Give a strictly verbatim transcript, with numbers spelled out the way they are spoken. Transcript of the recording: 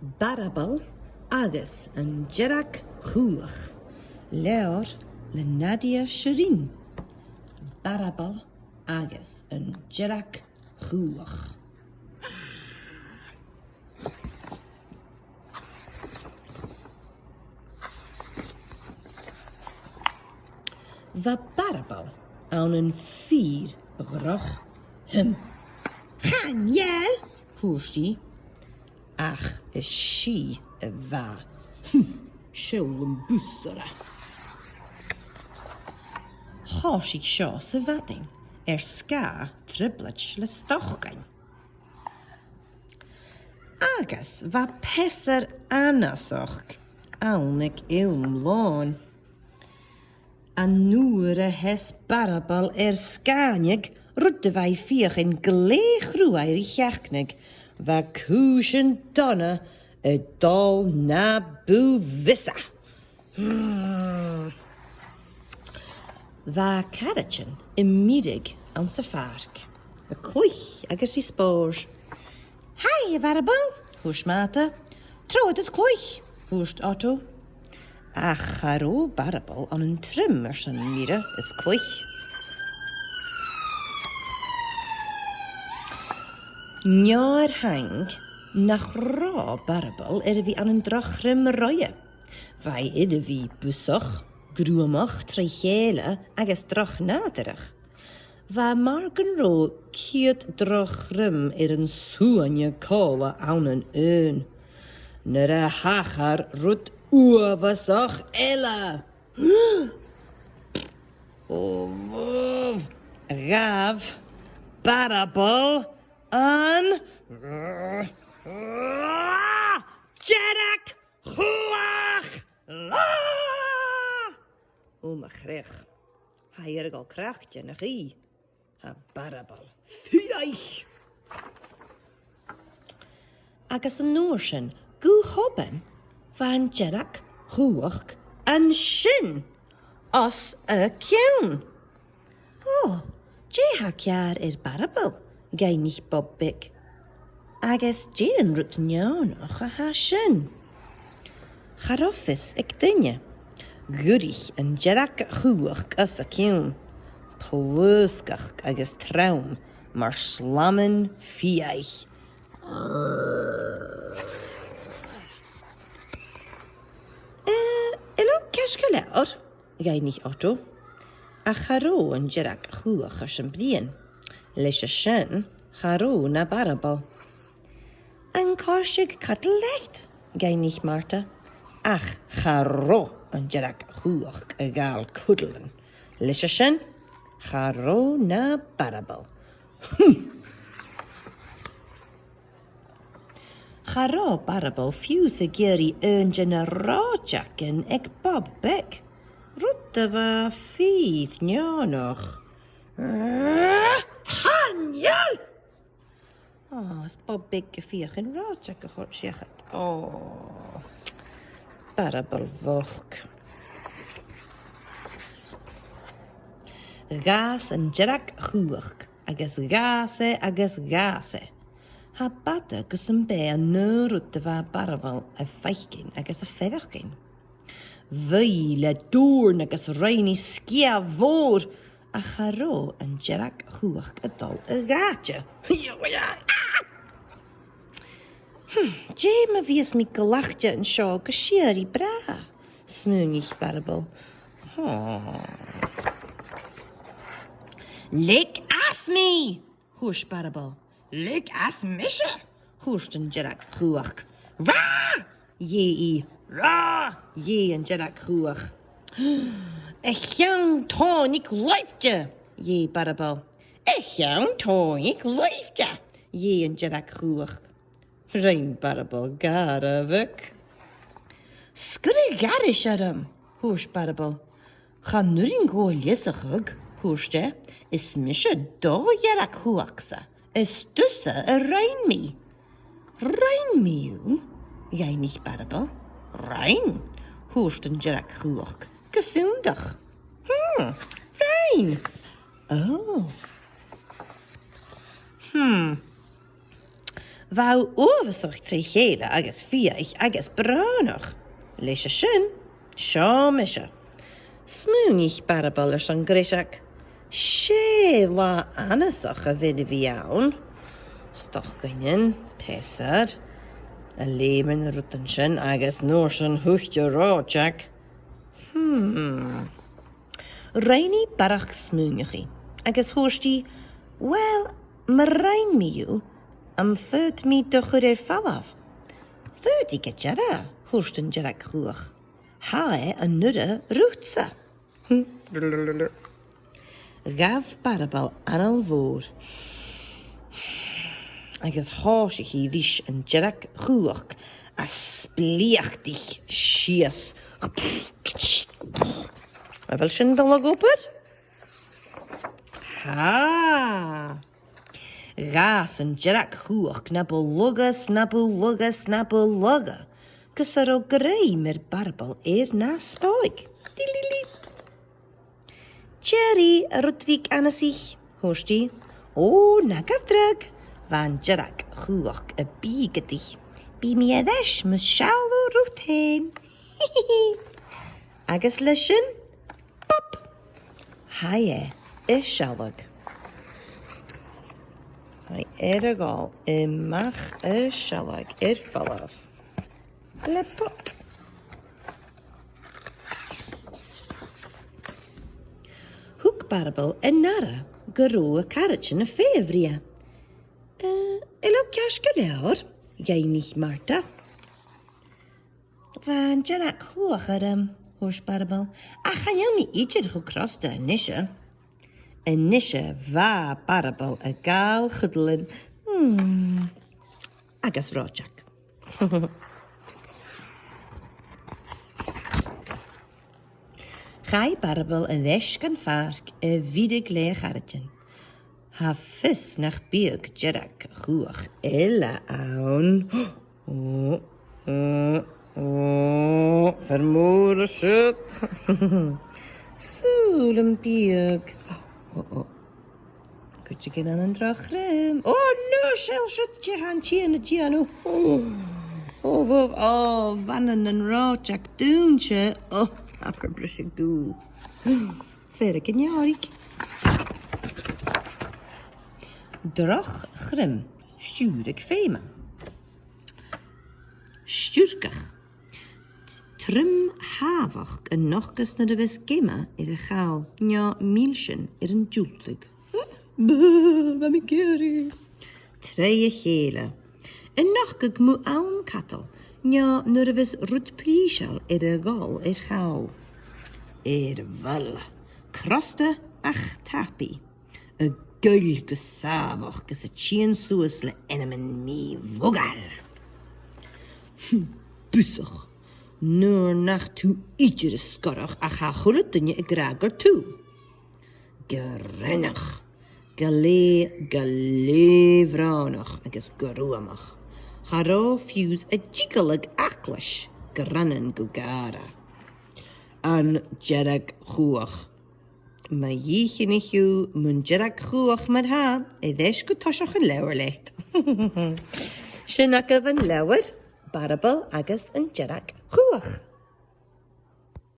Barabal agus an Dearg-Chuach. Leabhar le Nadia Shirin. Barabal agus an Dearg-Chuach. Bha Barabal ann an fìor dhroch shuim. "Chan eil!" thuirt i. Ach is i a bha. "Hm, seall am bus oirre." Thòisich seo sa mhadainn air sgàth trioblaid le stocainn. Agus bha peasair annasach ann aig àm làn. An uair a sheas Barabal air sgàineadh, rud a bha i a' feuchainn glè chruaidh ri sheachnadh, bha cùisean dona a' dol na bu mhiosa. Bha caraidean a' miorag anns a' phàirc, a' cluich agus ri spòrs. "Haidh, a Bharabal," thuirt Mata. "Trobhad is cluich," thuirt Otto. Ach cha robh Barabal ann an triom airson miorach is cluich. Neo air thang nach robh Barabal air a bhith ann an droch thriom roimhe. Bha e air a bhith busach, gruamach, tro chèile agus droch nàdarrach. Bha e mar gun robh ceud droch thriom air an suain còmhla ann an aon. Nuair a thachair rud uabhasach eile. Ò, bhobh! Ghabh Barabal an Dearg-Chuach! Là! Ò, mo chreach. Tha i air a dhol craicte, nach eil? Tha Barabal fiadhaich. Agus an uair sin, gu h-obann, bha an Dearg-Chuach an sin os a cionn. "Ò, dè tha ceàrr air Barabal?" dh'fhaighnich Bob Beag. "Agus dè an rud neònach a tha sin?" Cha robh fios aig duine. Dh'fhuirich an Dearg-Chuach os a cionn, plosgach agus trom mar slaman fiadhaich. "Eh, hello, ceart gu leòr?" dh'fhaighnich Otto. Ach cha robh an Dearg-Chuach airson bruidhinn. Leis a sin, cha robh na Barabal. "An còrdadh cuddle leat?" dh'fhaighnich Marta. Ach cha robh an Dearg-Chuach a' gabhail cuddlean. Leis a sin, cha robh na Barabal. Hm! Cha robh Barabal fiù 's ag iarraidh aon de na ròiteagan aig Bob Beag. Rud a bha fìor neònach. "Chan eil!" Ò, is Bob Beag a' feuchainn ròiteag a thoirt seachad. Ò, Barabal bhochd. Dh'fhàs an Dearg-Chuach agus dh'fhàs e agus dh'fhàs e. Cha b' fhada gus am b' e an aon rud a bha Barabal a' faicinn agus a' faireachdainn. Bhuail e le dùrn agus rinn e sgiath mhòr, ach cha robh an Dearg-Chuach a' dol a dh'àite. "Hm, dè ma bhios mi glacte an seo gu sìorraidh bràth?" smaoinich Barabal. "Ò." "Leig às mi!" thuirt Barabal. "Leig às mise!" thuirt an Dearg-Chuach. "Ràdh!" dh'èigh i. "Ràdh!" dh'èigh an Dearg-Chuach. "A' cheann-tòimhig loibhte!" dh'èigh Barabal. "A' cheann-tòimhig loibhte!" dh'èigh an Dearg-Chuach. Rinn Barabal gàire bheag. "Sguir a' ghairis orm," thuirt Barabal. "Chan urrainn dhomh a leasachadh," thuirt e. "Is mise do Dhearg-Chuach-sa. Is tusa a rinn mi." "Rinn mi thu?" dh'fhaighnich Barabal. "Rinn," thuirt an Dearg-Chuach, gu sunndach. "Hm, rinn. Ò. Hm." Bha thu uabhasach tro chèile agus fiadhaich agus brònach. Leis a sin, seo mise. Smaoinich, Barabal, ars an greiseag. 'S e latha annasach a bh' ann a bhith ann. Stocainnean, peasair, a' leum na rudan sin agus an uair sin thuit an reòiteag. Hmm. Rinn i barrachd smaoineachaidh, agus thuirt i, "Uill, ma rinn mi thu, am faod mi do chur air falbh?" "Faodaidh gu dearbh," thuirt an dearg-chumhach. "Tha e an urra riutsa." Ghabh Barabal anail mhòr agus thòisich i ris an dearg-chumhach a spliochdaich sìos. A bheil sin a' dol a dh'obair? Tha. Dh'fhàs an dearg-chumhach na bu lugha 's na bu lugha 's na bu lugha, gus an robh grèim air Barabal air na spòig. Dilili. "Tìoraidh, a Rudbhig Annasaich," thuirt i. "Ò, na gabh dragh," bha an dearg-chumhach a' bìogadaich. "Bidh mi air ais mus seall thu riut fhèin." Agus leis sin, pop! Tha e a' sealg. Tha e air a dhol a-mach a' sealg air falbh. Le pop! Thug Barabal an aire gun robh a caraidean a' feitheamh rithe. "Eh, uill, ceart gu leòr," dh'fhaighnich Marta. "Bha an dearg-chumhach orm," thuirt Barabal, "ach chan eil mi idir cho crosta a-nise." A-nise bha Barabal a' gabhail chudalan, hmm, agus reòiteag. Chaidh Barabal air ais dhan phàirc a bhiorag le a charaidean. Tha fios nach biodh dearg-chumhach eile ann. Ò, ò, ò, fear mòr a siud. Saoil am biodh. Ò, ò. Cuideigin ann an droch dhruim. Ò, no, seall siud, dè tha an t-eun a' dèanamh. Ò, ò, ò, ò, bhana nan reòiteag dùinte. Ò, abair briseadh-dùil. Fear aig an fheòraich. Droch dhruim, stiùireadh feum. Stiùireadh. Truim thàmhachd a nochdas nuair a bhios geama air a chall, no mìlsean air an diùltadh. Bù, bha mi ag iarraidh. Troimh a chèile. A' nochdadh mu àm cadail, no nuair a bhios rud prìseil air a dhol air chall. Air mholl, crosta ach tapaidh. A' goil gu sàmhach gus a' tighinn suas le ainmean mì-mhodhail. Busach, nuair nach tu idir a' sgoradh ach tha a h-uile duine ag ràdh gur tu. Greannach, glè, glè bhrònach agus gruamach. Cha robh fiù 's a' diogalach eaglais greannan gu gàire. An dearg-chumhach. Ma dhìochuimhnich thu mun dearg-chumhach mar-thà, air ais gu toiseach an leabhair leat. Sin agaibh an leabhar, Barabal agus an Dearg-chumhach.